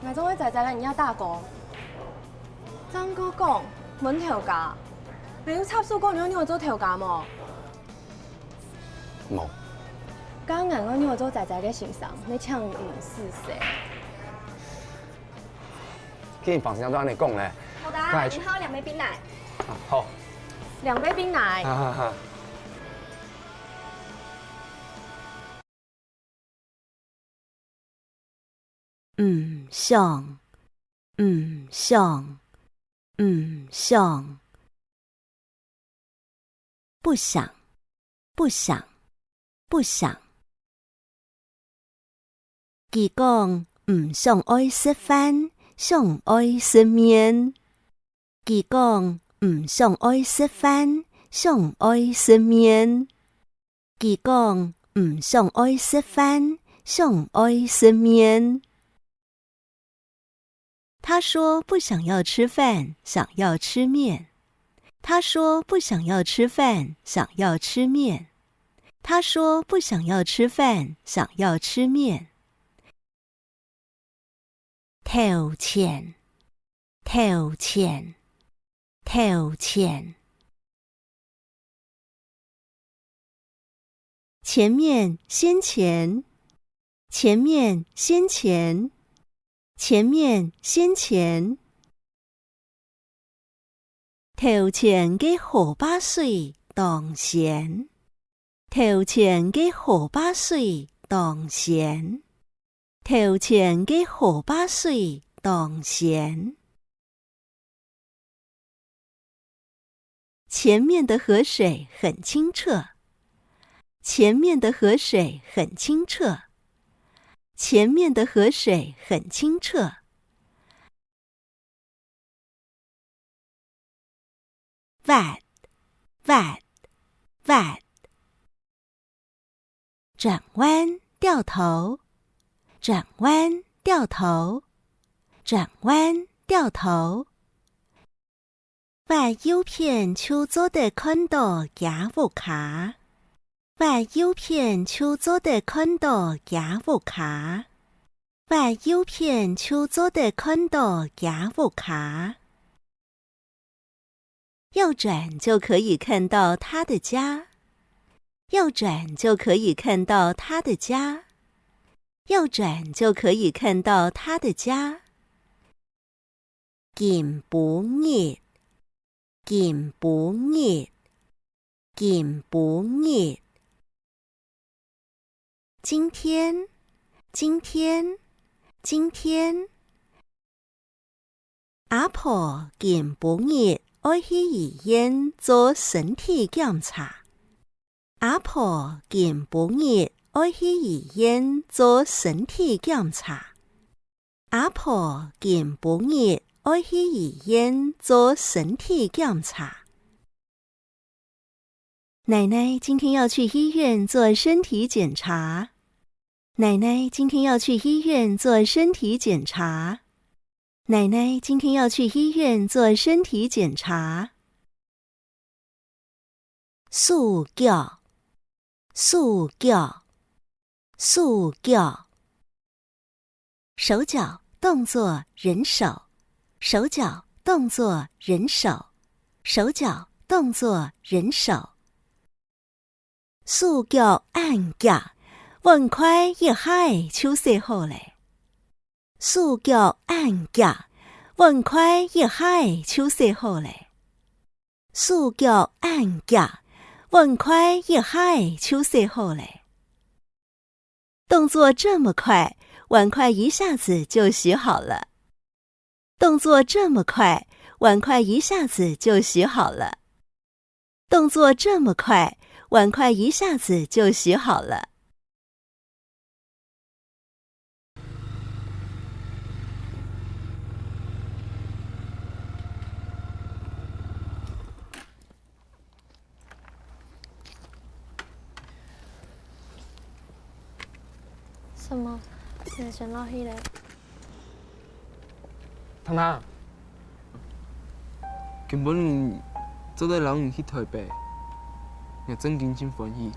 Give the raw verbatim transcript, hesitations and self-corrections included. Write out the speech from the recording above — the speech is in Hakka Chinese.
𠊎總會在在个人家打工。正過講，問頭家，你有插手過你愛仰做頭家無？無。該𠊎愛仰做在在个先生，你請你毋使死。既然房先生都恁樣講咧，好的，那還去然後兩杯冰奶。啊，好。兩杯冰奶。哈哈哈。 毋想，毋想，毋想。不想，不想，不想。佢講毋想愛食飯，想愛食麵。佢講毋想愛食飯，想愛食麵。 佢講毋想愛食飯，想愛食麵。他說不想要吃飯，想要吃麵。他說不想要吃飯，想要吃麵。他說不想要吃飯，想要吃麵。 頭前，頭前，頭前。前面，先前，前面，先前，前面，先前。 頭前个河壩水當鮮。頭前个河壩水當鮮。頭前个河壩水當鮮。前面的河水很清澈。前面的河水很清澈。前面的河水很清澈。 斡，斡，斡。轉彎，掉頭。轉彎，掉頭。轉彎，掉頭。斡右片就做得看到厥屋下。斡右片就做得看到厥屋下。 斡右片就做得看到厥屋下。要轉就可以看到他的家。要轉就可以看到他的家。要轉就可以看到他的家。 今晡日，今晡日，今晡日。今天，今天，今天。阿婆今晡日愛去醫院做身體檢查。 阿婆今晡日愛去醫院做身體檢查。阿婆今晡日愛去醫院做身體檢查。奶奶今天要去醫院做身體檢查。奶奶今天要去醫院做身體檢查。奶奶今天要去醫院做身體檢查。 手腳，手腳，手腳。手腳動作人手，手腳動作人手，手腳動作人手。手腳恁遽，碗筷一下仔就洗好咧。手腳恁遽，碗筷一下仔就洗好咧。 手腳恁遽，碗筷一下仔就洗好咧。動作這麼快，碗筷一下子就洗好了。動作這麼快，碗筷一下子就洗好了。動作這麼快，碗筷一下子就洗好了。 什麼？你先落去咧。糖糖，今晡日做得摎你去臺北，𠊎正經盡歡喜。